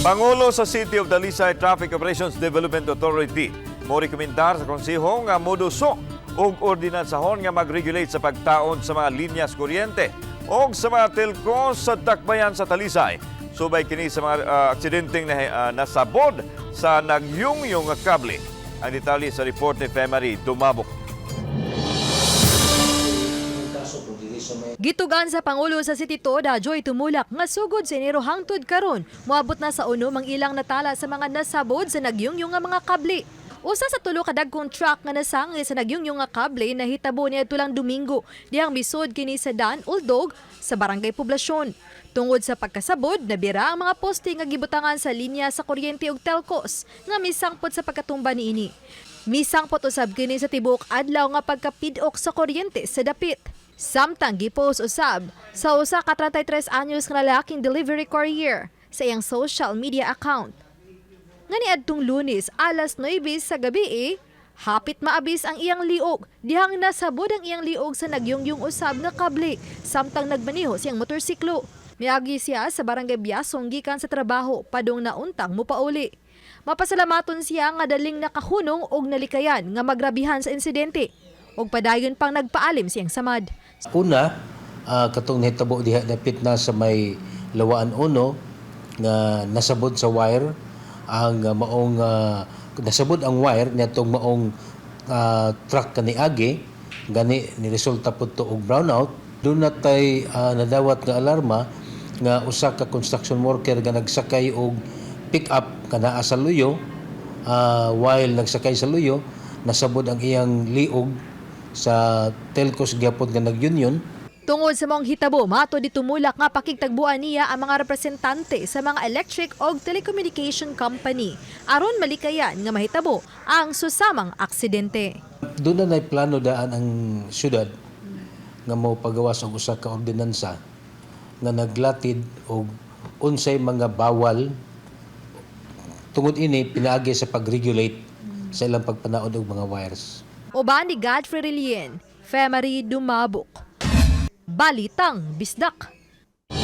Pangulo sa City of Talisay Traffic Operations Development Authority mo rekomendar sa konseho nga moduso og ordinansahon nga mag-regulate sa pagtaod sa mga linyas kuryente og sa mga telco sa dakbayan sa Talisay. Subay kini sa mga aksidenteng nasabod sa nagyungyong nga kable. Ang detalye sa report ni Femary Dumabok. Gitugan sa Pangulo sa City Toda, Joy Tumulak, nga sugod sa Enero hangtod karon, moabot na sa 6 ang ilang natala sa mga nasabod sa nagyungyong nga mga kable. Usa sa tulo ka dagkong truck nga nasangi sa nagyungyong nga kable nahitabo niadto lang Domingo, dihang misud kini sa Dan Uldog sa Barangay Poblasyon. Tungod sa pagkasabod, nabira ang mga poste nga gibutangan sa linya sa kuryente ug telcos nga misangpot sa pagkatumba niini. Misangpot usab kini sa tibuok adlaw nga pagkapidok sa kuryente sa dapit. Samtang gipost usab sa usa ka 33 anyos nga lalaking delivery courier sa iyang social media account. Nga niadtong Lunes alas 9 sa gabi eh, hapit maabis ang iyang liog dihang nasabod ang iyang liog sa nagyungyong usab nga kable samtang nagmaniho siyang motorsiklo. Miagi siya sa Barangay Biasong gikan sa trabaho padung nauntang mupauli. Mapasalamaton siya nga daling nakahunong og nalikayan nga magrabihan sa insidente ug padayon pang nagpaalim siyang samad. Una, katong nahitabo diha dapit na sa may Lawaan Uno nga nasabod sa wire ang maong nasabod ang wire niadtong maong truck kaniagi, gani ni resulta pud to og brownout. Duna tay nadawat nga alarma nga usa ka construction worker nga nagsakay og pick up nga naa sa Luyo, while nagsakay sa Luyo nasabod ang iyang liog sa telcos gyapon nga nag-union. Tungod sa maong hitabo, mato di Tumulak nga pakigtagbuan niya ang mga representante sa mga electric o telecommunication company aron malikayan nga mahitabo ang susamang aksidente. Duna nay plano daan ang syudad nga mo pagawas og usa ka ordinansa nga naglatid og unsay mga bawal tungod ini pinaagi sa pag-regulate sa ilang pagpanaod og mga wires. Uban ni Godfrey Relien, Femary Dumabok. Balitang Bisdak.